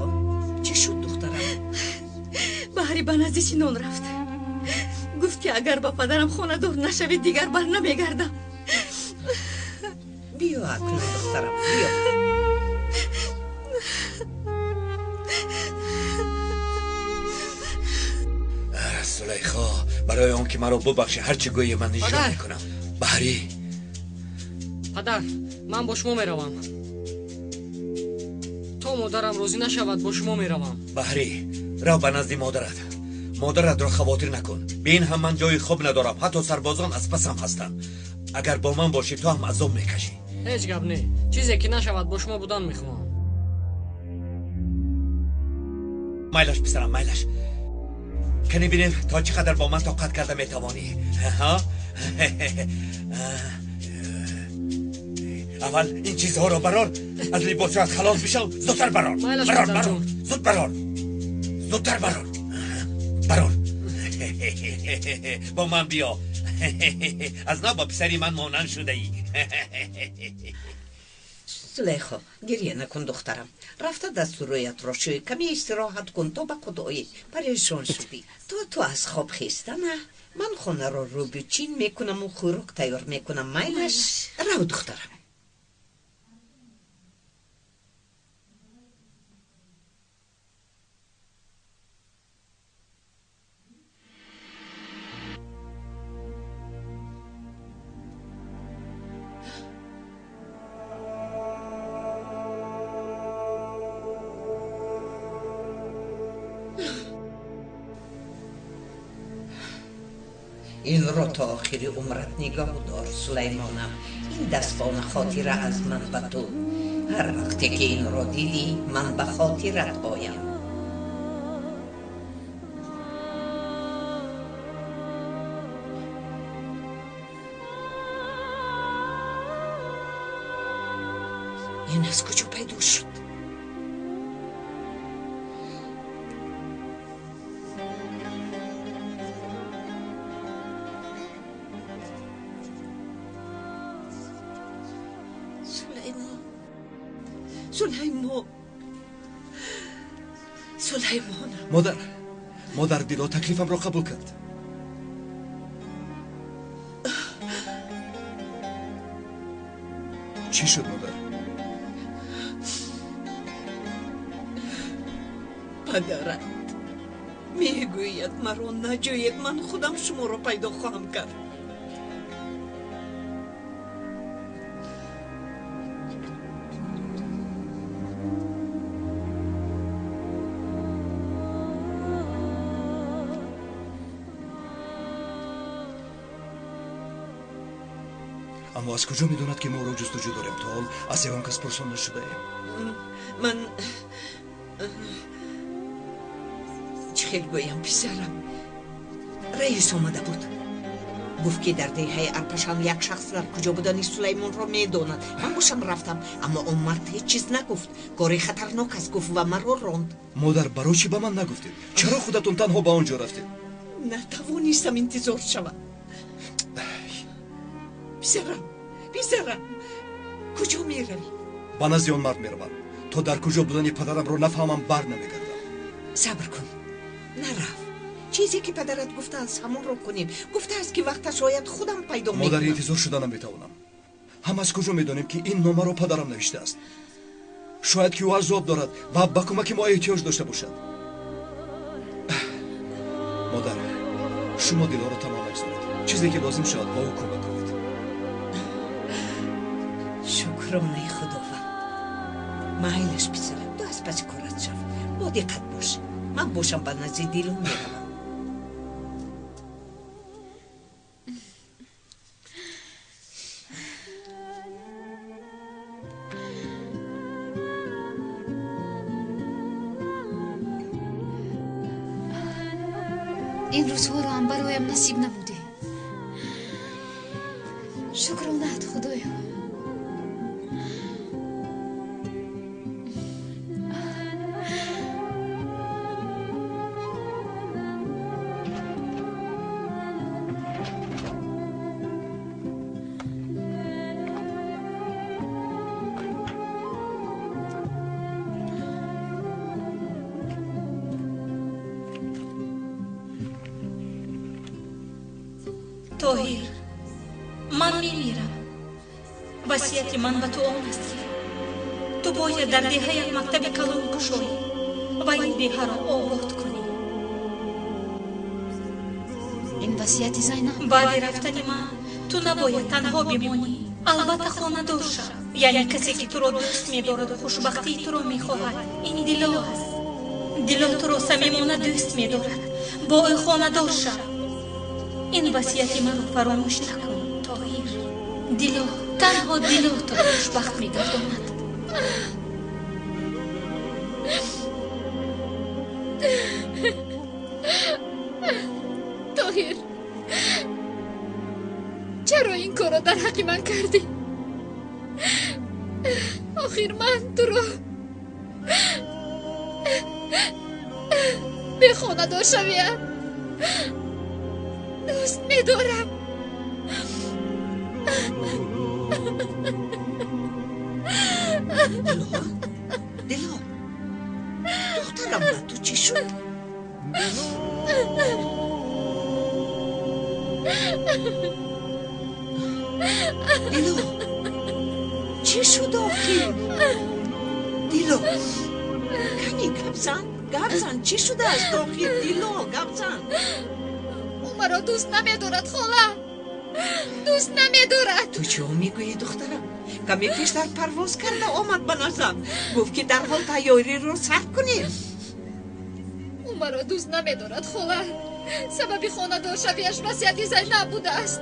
чӣ шуд духтарам? Баҳрӣ ба назди Синон рафт. Гуфт, ки агар ба падарам хонадор нашавед, дигар бар намегардам. Биё акнун духтарам, биё. Зулайхо, барои он ки маро бубахшӣ, ҳар чӣ гӯӣ ман иҷро мекунам. Баҳрӣ. Падар, ман бо шумо меравам. То модарам розӣ нашавад, бо шумо меравам. Баҳрӣ, рав ба назди модарат. Модаратро хавотир накун. Бин ҳам ман ҷои хоб надорам, ҳатто сарбозон аз пасам ҳастанд. Агар бо ман бошӣ, ту ҳам азоб мекашӣ. Ҳеҷ гап не. Чизе ки нашавад, бо шумо будан мехоҳам. Майлаш писарам, майлаш. Кани бинем то чӣ қадар бо ман тоқат карда метавонӣ. Аввал ин чизҳоро барор, аз либосҳоят халос бишав, зудтар барор. Барор, барор, зуд барор, зудтар барор, барор. Бо ман биё. Аз нав ба писари ман монанд шудаӣ. Зулайхо, гирья накун духтарам. Рафта дасту рӯятро шӯй, каме истироҳат кун то ба худ оӣ. Парешон шудӣ. То ту аз хоб хестана ман хонаро рӯбучин мекунаму хӯрок тайёр мекунам. Майлаш, рав духтарам. Инро то охири умрат нигоҳ дор, Сулаймонам. Ин дастбона хотира аз ман ба ту. Ҳар вақте ки инро дидӣ, ман ба хотират оям. Ин аз куҷо пайдо шуд? Сулаймон, Сулаймон. Модар, модар, Дило таклифамро қабул кард. Чӣ шуд, модар? Падарат мегӯяд маро наҷӯед, ман худам шуморо пайдо хоҳам кард. Аммо аз куҷо медонад, ки мо ӯро ҷустуҷӯ дорем? То ҳол аз ягон кас пурсон нашудаем. Ман чӣ хел гӯям, писарам? Раис омада буд. Гуфт ки дар деҳаи Арпашан як шахс дар куҷо будани Сулаймонро медонад. Ман бошам рафтам, аммо он мард ҳеҷ чиз нагуфт. Кори хатарнок аст, гуфт ва маро ронд. Модар, барои чӣ ба ман нагуфтед? Чаро худатон танҳо ба он ҷо рафтед? Натавонистам интизор шавам. Писарам, писарам, куҷо меравӣ? Ба назди он мард меравам. То дар куҷо будани падарамро нафаҳмам, бар намегардам. Сабр кун, нарав. Чизе ки падарат гуфтааст, ҳамонро кунем. Гуфтааст ки вақташ ояд, худам пайдо мекунам. Модар, интизор шуда наметавонам. Ҳам аз куҷо медонем, ки ин номаро падарам навиштааст? Шояд ки ӯ азоб дорад ва ба кӯмаки мо эҳтиёҷ дошта бошад. Модар, шумо Дилоро танҳо нагузоред. Чизе ки лозим шавад, ба ӯ кӯмак кунед. Шукронаи Худованд. Майлаш, писарам, ту аз паси корат шав. Бо диққат бош. Ман бошам ба назди Дило меравам. Ин рӯзҳоро ҳам бароям насиб намудӣ. Шукронаат, Худоё. Тоҳир, ман мемирам. Васияти ман ба ту он аст, ки ту бояд дар деҳаят мактаби калон кушоӣ ва ин деҳаро обод кунӣ. Ин васияти Зайнаб. Баъди рафтани ман ту набояд танҳо бимонӣ. Албатта хонадор шав, яъне касе ки туро дӯст медораду хушбахтии туро мехоҳад. Ин Дило аст. Дило туро самимона дӯст медорад. Бо ӯ хонадор шав. Ин васияти маро фаромӯш накун, Тоҳир. Дило, танҳо Дило туро хушбахт мегардонад. Тоҳир, чаро ин корро дар ҳаққи ман кардӣ? Охир ман туро бехонадор шавиям дӯст медорам. Дило, Дило, духтарам, ба ту чӣ шуд? Дило, чӣ шуд охир? Дило, кани гап зан, гап зан, чӣ шудааст охир? Дило, гап зан. Ӯ маро дӯст намедорад, хола. Дӯст намедорад. Ту чӣ мегӯӣ, духтарам? Каме пештар парвоз карда омад ба наздам. Гуфт ки дарҳол тайёриро сар кунем. Ӯ маро дӯст намедорад, хола. Сабаби хонадоршавиаш васияти Зайнаб будааст.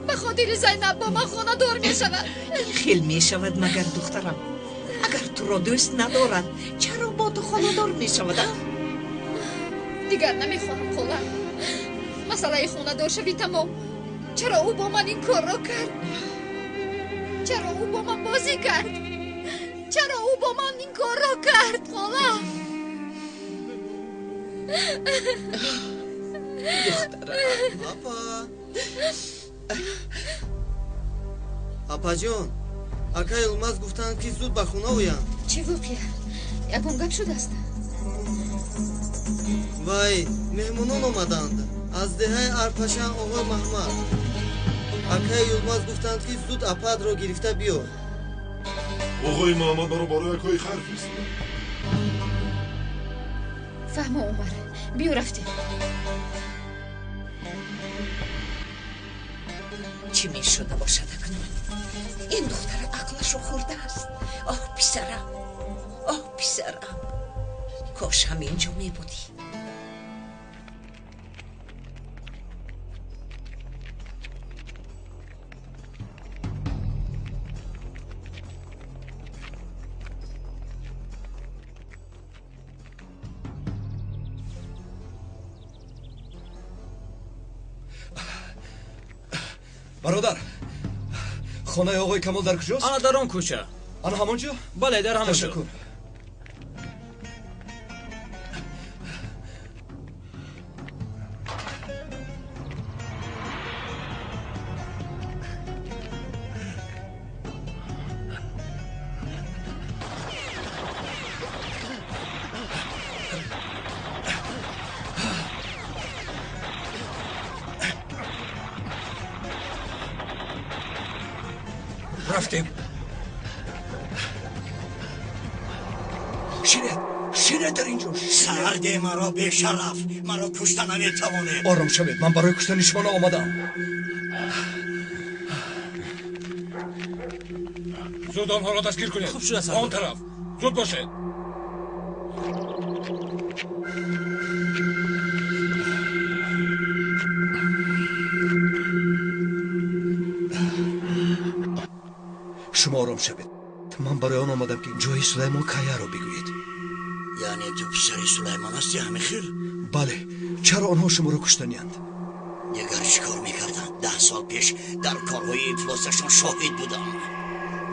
Ба хотири Зайнаб бо ман хонадор мешавад. Ин хел мешавад магар, духтарам? Агар туро дӯст надорад, чаро бо ту хонадор мешавад? Дигар намехоҳам, хола. Масъалаи хонадоршавӣ тамом. Чаро ӯ бо ман ин корро кард? Чаро ӯ бо ман бозӣ кард? Чаро ӯ бо ман ин корро кард, хола? Духтарам. Апа, апаҷон, акаи Юлмаз гуфтанд, ки зуд ба хона оянд. Чӣ воқеа? Ягон гап шудааст? Вай, меҳмонон омаданд аз деҳаи Арпашан, оғои Маҳмад. Акаи Юлмаз гуфтанд, ки зуд апаатро гирифта биё. Оғои Муҳаммад маро барои акои хайр фиристоданд. Фаҳмо, Умар, биё рафтем. Чӣ мешуда бошад акнун? Ин духтара ақлашо хӯрдааст. Оҳ, писарам, оҳ, писарам, кош ҳамин ҷо мебудӣ. Бародар, хонаи оғои Камол дар куҷост? Ана дар он кӯча. Ана ҳамон ҷо? Бале, дар ҳамон ҷо. Ташаккур. Рафтем. Шинед, шинед дар инҷо. Сарде маро бешараф, маро кушта наметавонед. Ором шавед, ман барои куштани шумо наомадам. Зуд онҳоро дастгир кунед. Хуб шуда, Он тараф. Зуд бошед. Шумо ором шавед. Ман барои он омадам, ки ҷои Сулаймон Каяро бигӯед. Яъне ту писари Сулаймон ҳастӣ, ҳамин хел? Бале. Чаро онҳо шуморо куштаниянд? Дигар чӣ кор мекарданд? 10 сол пеш дар корҳои ифлосашон шоҳид будам.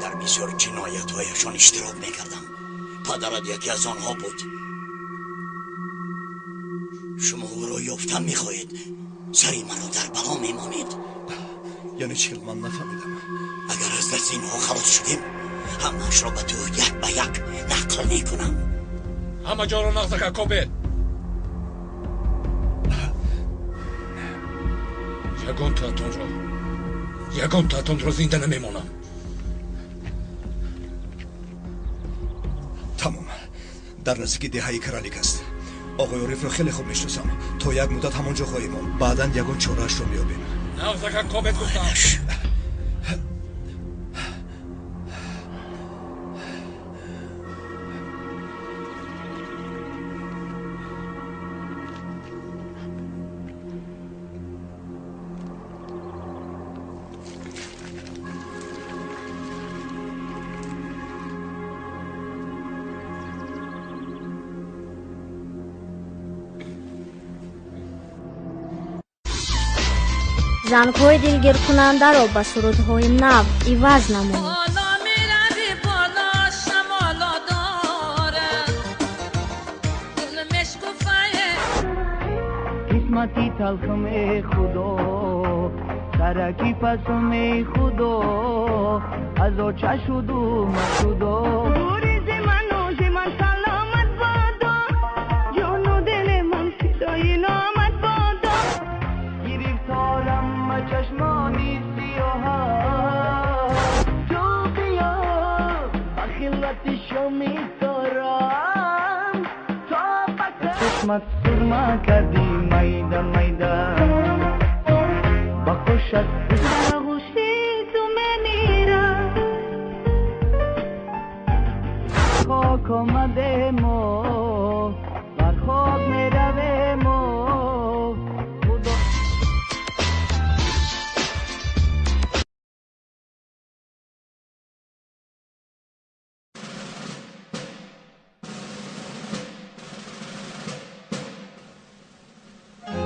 Дар бисёр ҷиноятҳояшон иштирок мекардам. Падарат яке аз онҳо буд. Шумо ӯро ёфтан мехоҳед, сари маро дар бало мемонед. Яъне чӣ? Ман нафаҳмидам. Агар аз дасти инҳо халос шудем, ҳамаашро ба ту як ба як нақл мекунам. Ҳама ҷоро нағзака кобед. Ягон таатонро зинда намемонам. Тамом. Дар наздики деҳаи Каралик аст. Оғои Орифро хеле хуб мешиносам. То як муддат ҳамон ҷо хоҳем монд. Баъдан ягон чораашро меёбем. Нағзака кобед гуфтам. Зангҳои дилгиркунандаро ба сурудҳои нав иваз намоед. Қисмати талхме худо, тараки пасме худо, аз оча шуду машудо. Гуризи ману зи ман саломат бодо, ҷону дили ман фидои номат бодо. Гирифторам ба чашмони сиёҳа, ту биё ба хилвати шоми дорам, то ба чашмат сурма кардӣ майда майда, ба хушат дар оғӯши ту мемирам. Хок омадемо, бар хок меравемо. Oh,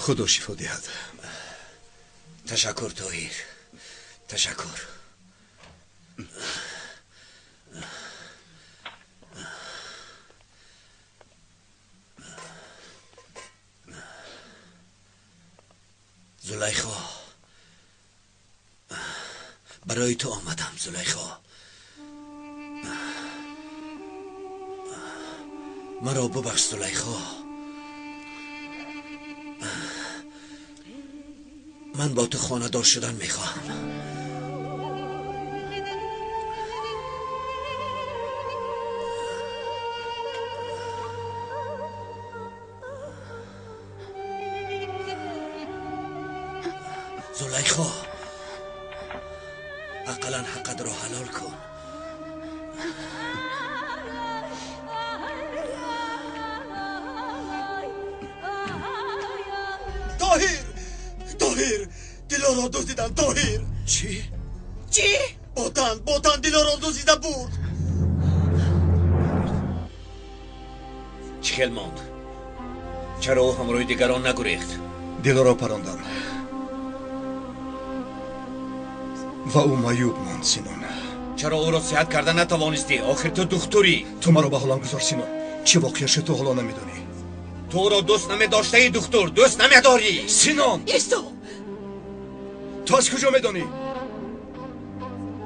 Худо шифо диҳад. Ташаккур, Тоҳир, ташаккур. Зулайхо, барои ту омадам, Зулайхо. Маро бубахш, Зулайхо. Ман бо ту хонадор шудан мехоҳам. Зулайхо, ақаллан ҳаққатро ҳалол кун. Тоҳир, Тоҳир, Дилоро дуздиданд, Тоҳир. Чӣ? Чӣ? Ботан, Ботан Дилоро дуздида бурд. Чӣ хел монд? Чаро ӯ ҳамроҳи дигарон нагурехт? Дилоро паронданд ва ӯ маъюб монд, Синон. Чаро ӯро сиҳат карда натавонистӣ? Охир ту духтурӣ. Ту маро ба ҳолам гузор, Синон. Чӣ воқеа шуд, ту ҳоло намедонӣ. Ту ӯро дӯст намедоштаи, духтур, дӯст намедорӣ. Синон! Исто! Ту аз куҷо медонӣ?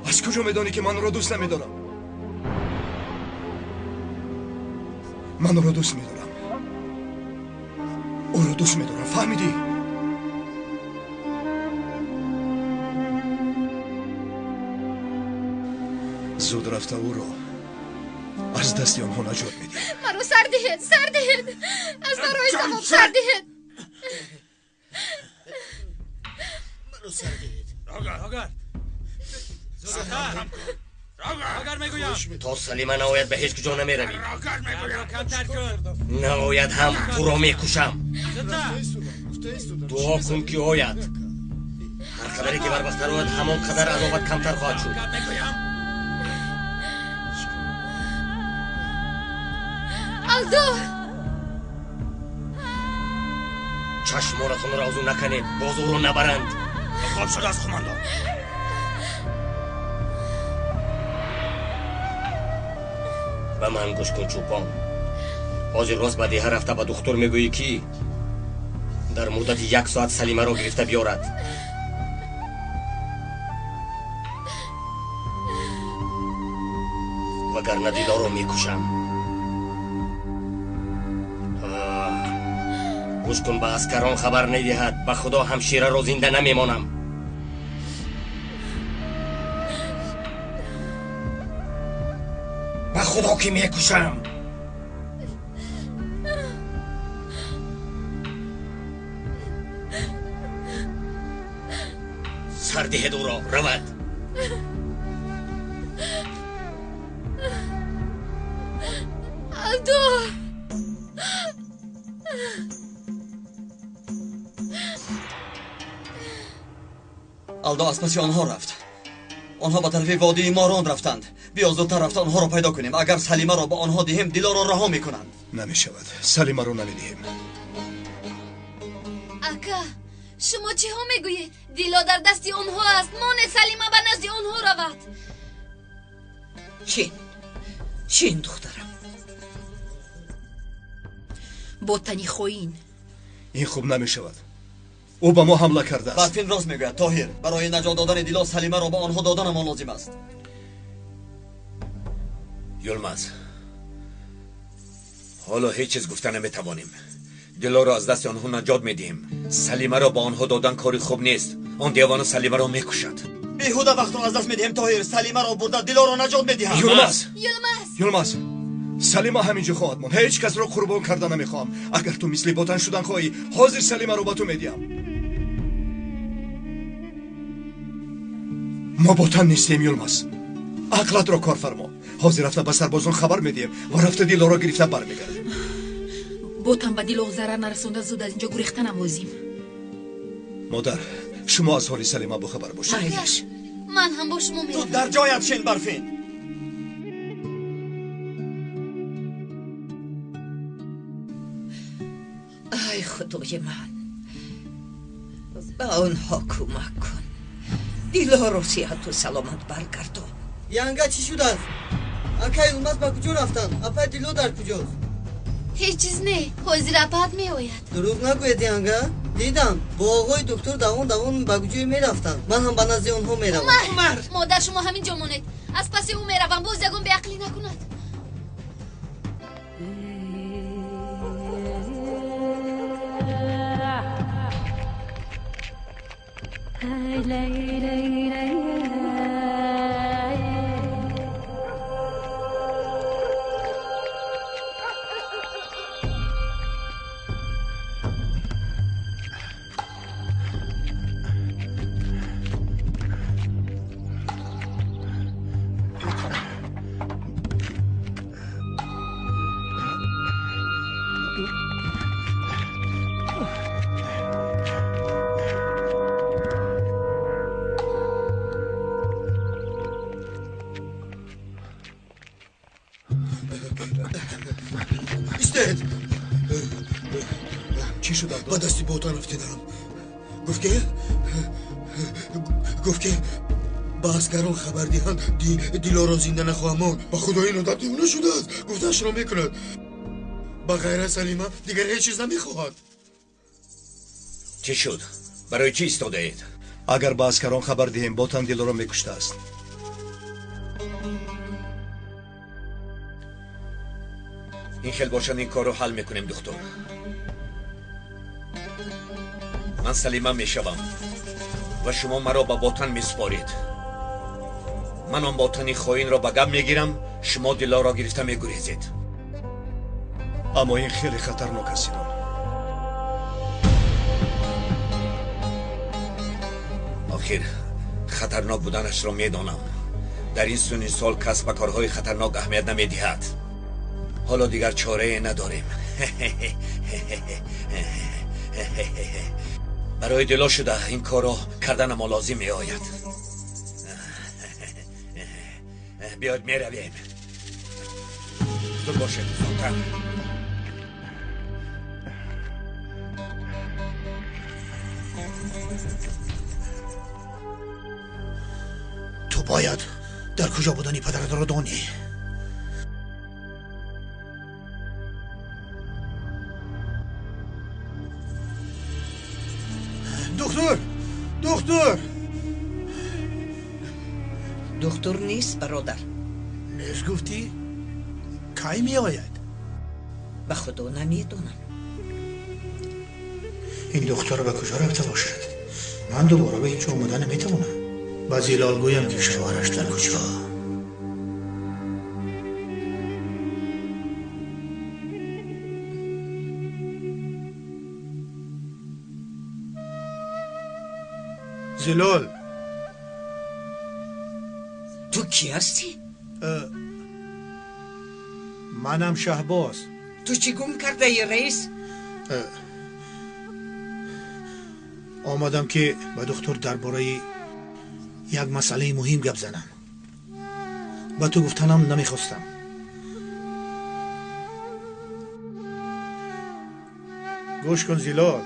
Аз куҷо медонӣ, ки ман ӯро дӯст намедорам? Ман ӯро дӯст медорам. Ӯро дӯст медорам, фаҳмидӣ? Зуд рафта ӯро аз дасти онҳо наҷот медиҳем. Маро сар диҳед, сар диҳед, аз барои савоб сар диҳед. Маро сар диҳед. То Салима наояд, ба ҳеҷ куҷо намеравӣ. Наояд ҳам туро мекушам. Дуо кун, ки ояд. Ҳар қадаре ки барвақттар ояд, ҳамон қадар азобат камтар хоҳад шуд. Алдо! Чашмонатонро аз ӯ наканед, боз ӯро набаранд. Хоб шудааст, қумандон. Ба ман гӯш кун, чӯпон. Ҳозир рост ба деҳа рафта ба духтур мегӯӣ, ки дар муддати як соат Салимаро гирифта биёрад. Вагарна Дилоро мекушам. Гӯш кун, ба аскарон хабар недиҳад, ба худо ҳамшираро зинда намемонам. Ба худо ки мекушам. Сар диҳед ӯро, равад. Алдо! Алдо аз паси онҳо рафт. Онҳо ба тарафи водии Морон рафтанд. Биё зудтар рафта онҳоро пайдо кунем. Агар Салимаро ба онҳо диҳем, Дилоро раҳо мекунанд. Намешавад, Салимаро намедиҳем. Ака, шумо чиҳо мегӯед? Дило дар дасти онҳо аст. Моне Салима ба назди онҳо равад. Чин, чин, духтарам. Ботани хоин. Ин хуб намешавад. Ӯ ба мо ҳамла кардааст. Барфин рост мегӯяд, Тоҳир. Барои наҷот додани Дило Салимаро ба онҳо доданамон лозим аст. Юлмаз, ҳоло ҳеҷ чиз гуфта наметавонем. Дилоро аз дасти онҳо наҷот медиҳем. Салимаро ба онҳо додан кори хуб нест. Он девона Салимаро мекушад. Беҳуда вақтро аз даст медиҳем, Тоҳир. Салимаро бурда Дилоро наҷот медиҳам. Юлмаз! Юлмаз! Юлмаз! Салима ҳаминҷо хоҳад монд. Ҳеҷ касро қурбон карда намехоҳам. Агар ту мисли ботан шудан хоҳӣ, ҳозир Салимаро ба ту медиҳам. Мо ботан нестем, Юлмаз. Ақлатро кор фармо. Ҳозир рафта ба сарбозон хабар медиҳем ва рафта Дилоро гирифта бармегардем. Ботан ба Дило зарар нарасонда, зуд аз инҷо гурехтанам лозим. Модар, шумо аз ҳоли Салима бохабар бошед. Майлаш. Ман ҳам бо шумо меравам. Ту дар ҷоят шин, Барфин. Ай худои ман, Ба онҳо кӯмак кун. Дилоро сиҳату саломат баргардон. Янга, чӣ шудааст? Акай Юлмаз ба куҷо рафтанд? Апай Дило дар куҷост? Ҳеҷ чиз не, ҳозир апаат меояд. Дурӯғ нагӯед, янга. Дидам, бо оғои доктор давон давон ба куҷое мерафтанд. Ман ҳам ба назди онҳо меравам. Умар, модар, шумо ҳамин ҷо монед. Аз паси ӯ меравам, боз ягон беақлӣ накунад. Чӣ шуд? Ба дасти ботан афтидаам. Гуфт ки ба аскарон хабар диҳанд, Дилоро зинда нахоҳам монд. Ба худо, ин одам девона шудааст. Гуфтаашро мекунад. Ба ғайр аз Салима дигар ҳеҷ чиз намехоҳад. Чӣ шуд? Барои чӣ истодаед? Агар ба аскарон хабар диҳем, ботан Дилоро мекуштааст. Ин хел бошад, ин корро ҳал мекунем, духтур. Ман Салима мешавам ва шумо маро ба ботан месупоред. Ман он ботани хоинро ба гап мегирам, шумо Дилоро гирифта мегурезед. Аммо ин хеле хатарнок аст, Синон. Охир хатарнок буданашро медонам. Дар ин синни сол кас ба корҳои хатарнок аҳамият намедиҳад. Ҳоло дигар чорае надорем. Барои Дило шуда ин корро карданамо лозим меояд. Биёед, меравем. Зуд бошед, зудтар. Ту бояд дар куҷо будани падаратро донӣ. Духтур! Духтур! Духтур нест, бародар. Нест гуфтӣ? Кай меояд? Ба худо намедонам. Ин духтар ба куҷо рафта бошад? Ман дубора ба инҷо омада наметавонам. Ба Зилол гӯям ки шавҳараш дар куҷо. Зилол, ту кӣ ҳастӣ? Манам Шаҳбоз. Ту чӣ гум кардаӣ, раис? Омадам ки ба духтур дар бораи як масъалаи муҳим гап занам. Ба ту гуфтанам намехостам. Гӯш кун, Зилол.